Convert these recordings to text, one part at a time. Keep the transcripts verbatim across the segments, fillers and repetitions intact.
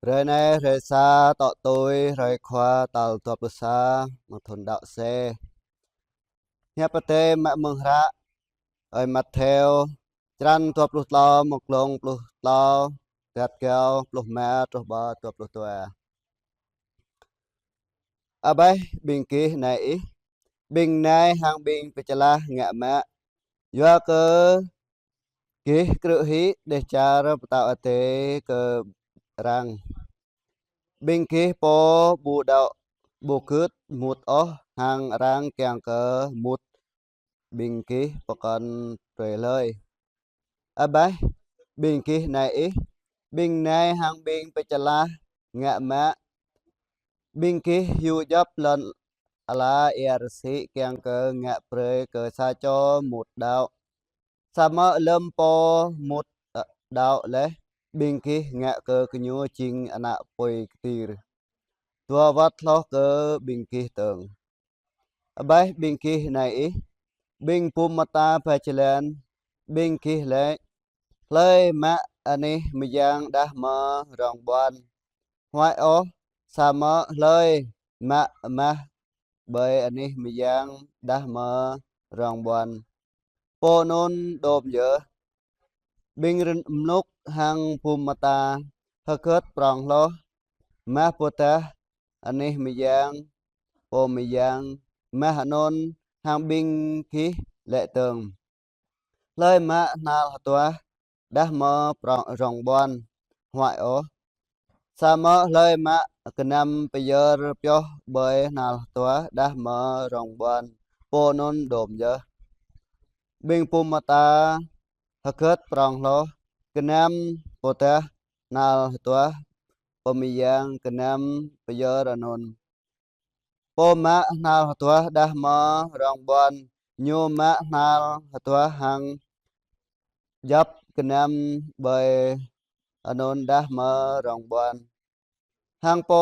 Hrơi anai, hrơi sa, tŏ tui hrơi Khua tal dua pluh sa, mơ̆ng thun đăo C. Hiăp Adai mă mơ̆ng hră ơi Mattheo, črăn dua pluh klâo, mơ̆ng glông pluh klâo, tơdruă pluh rơma, truh pơ dua pluh dua. Abih ƀing gih nai ih, ƀing nai hăng ƀing pơčalah ngă mă, yua kơ gih krư̆ hĭ dêh čar pơtao Adai kơ arăng. Ƀing gih pô ƀu đăo, ƀu gưt mŭt ôh, hăng arăng kiăng kơ mŭt ƀing gih pơkŏn tui hlơi. Abih ƀing gih nai ih, ƀing nai hăng ƀing pơčalah ngă mă, ƀing gih hyu djŏp lŏn ala ia rơsĭ kiăng kơ ngă brơi kơ sa čô mŭt đăo. Samơ̆ lơ̆m pô mŭt đăo laih, ƀing gih ngă kơ gơñu jing ană apui kơtir, dua wơ̆t hloh kơ ƀing gih dơ̆ng. Abih ƀing gih nai ih, ƀing bum mơta ba jơlan, ƀing gih laĭ: Hlơi mă anih mơyang đah mơ̆ rŏng ƀuăn? Huăi ôh, samơ̆ hlơi mă mah ƀơi anih mơyang đah mơ̆ rŏng ƀuăn, pô anŭn đôm yơh. Ƀing rơnŭk hăng bum mơta hơgĕt prŏng hloh, mah ƀôdah anih mơyang pô mơyang mah anŭn, hăng ƀing gih laĭ dơ̆ng: Hlơi mă hnal hơduah đah mơ̆ prŏng, rŏng ƀuăn? Huăi ôh, samơ̆ hlơi mă gơnam pơyơr pioh ƀơi hnal hơduah đah mơ̆ rŏng ƀuăn, pô anŭn đôm yơh. Ƀing bum mơta hơgĕt prŏng hloh, gơnam ƀôdah hnal hơduah pô mơyang gơnam pơyơr anŭn. Pô mă hnal hơduah đah mơ̆ rŏng ƀuăn, ñu mă hnal hơduah hăng djŏp gơnam ƀơi anŭn đah mơ̆ rŏng ƀuăn. Hăng pô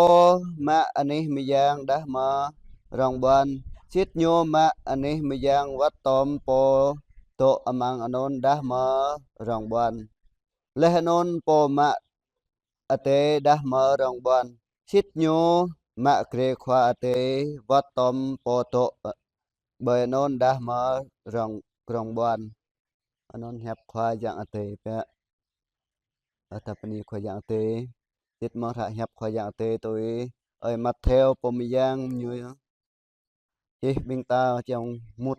mă anih mơyang đah mơ̆ rŏng ƀuăn, sĭt ñu mă anih mơyang wơ̆t tŏm pô dŏ amăng anŭn đah mơ̆ rŏng ƀuăn. Laih anŭn pô mă Adai đah mơ̆ rŏng ƀuăn, sĭt ñu mă grê Khua Adai wơ̆t tŏm pô dŏ ƀơi anŭn đah mơ̆ rŏng, rŏng ƀuăn. Anŭn hiăp Khua Yang Adai pĕ. Ơ, ta bơni Khua Yang Adai. Sĭt mơ̆ng hră hiăp Khua Yang Adai tui ơi Mattheo pô mơyang ñu čih ƀing ta čang mŭt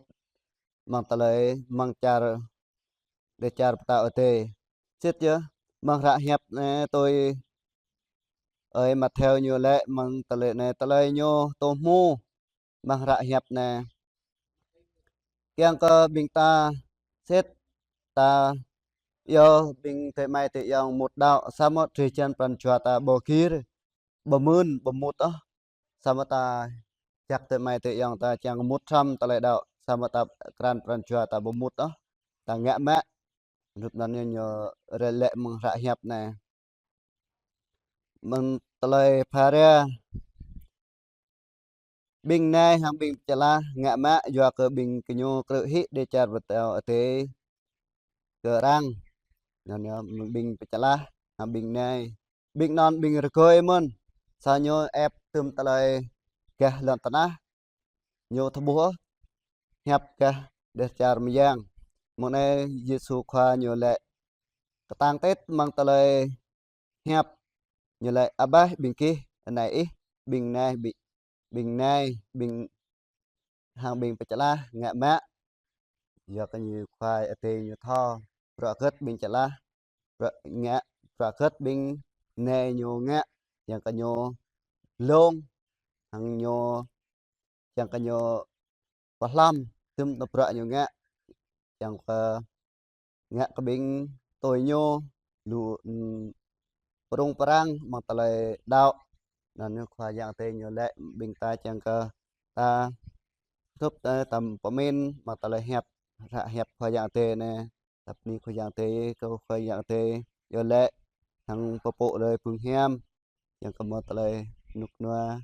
mơ̆ng tơlơi, mơ̆ng čar, dêh čar pơtao Adai. Sĭt yơh, mơ̆ng hră hiăp anai tui ơi Mattheo ñu laĭ mơ̆ng tơlơi anai, tơlơi ñu tŭ hmu mơ̆ng hră hiăp anai. Kiăng kơ ƀing ta sĭt ta yơh ƀing adơi amai adơi ayŏng mŭt đăo, samơ̆ drơi jăn pran jua ta ƀu gir, ƀu mưn, ƀu mŭt ôh. Samơ̆ ta jak adơi amai adơi ayŏng ta čang mŭt hrŏm tơlơi đăo, samơ̆ ta krăn pran jua ta ƀu mŭt ôh. Ta ngă mă. Rup anŭn ñu, ñu laĭ mơ̆ng hră hiăp anai. Mơ̆ng tơlơi phara, ƀing nai hăng ƀing pơčalah ngă mă, yua kơ ƀing gơñu krư̆ hĭ dêh čar pơtao Adai kơ arăng. Anŭn yơh, ƀing pơčalah hăng ƀing nai. Ƀing anŭn ƀing rơgơi mơ̆n, sa ñu ĕp tŭm tơlơi gah lŏn tơnah, ñu tơƀuh hiăp gah dêh čar mơyang. Mơ̆ng anai Yêsu Khua ñu laĭ kơtang tit mơ̆ng tơlơi hiăp, ñu laĭ: Abih ƀing gih nai ih, ƀing nai, ƀing, ƀing nai, ƀing hăng ƀing pơčalah ngă mă. Yua kơ ñu Khua Adai ñu thâo bruă hơgĕt ƀing pơčalah, bruă ngă, bruă hơgĕt ƀing nai ñu ngă, čang kơ ñu lông, hăng ñu, čang kơ ñu pơhlăm tŭm tơlơi bruă ñu ngă, čang kơ ngă kơ ƀing tui ñu lu, ưm, pơrŭng pơrăng mơ̆ng tơlơi đăo. Anŭn Khua Yang Adai ñu laĭ ƀing ta čang kơ ta hrup ta, ta pơmĭn mơ̆ng tơlơi hiăp, hră hiăp Khua Yang Adai anai. Ta bơni Khua Yang Adai, kơ Khua Yang Adai iâu laĭ hăng pơpŭ lơi pơng hiam, čang kơ mơ̆ tơlơi rơnŭk rơnua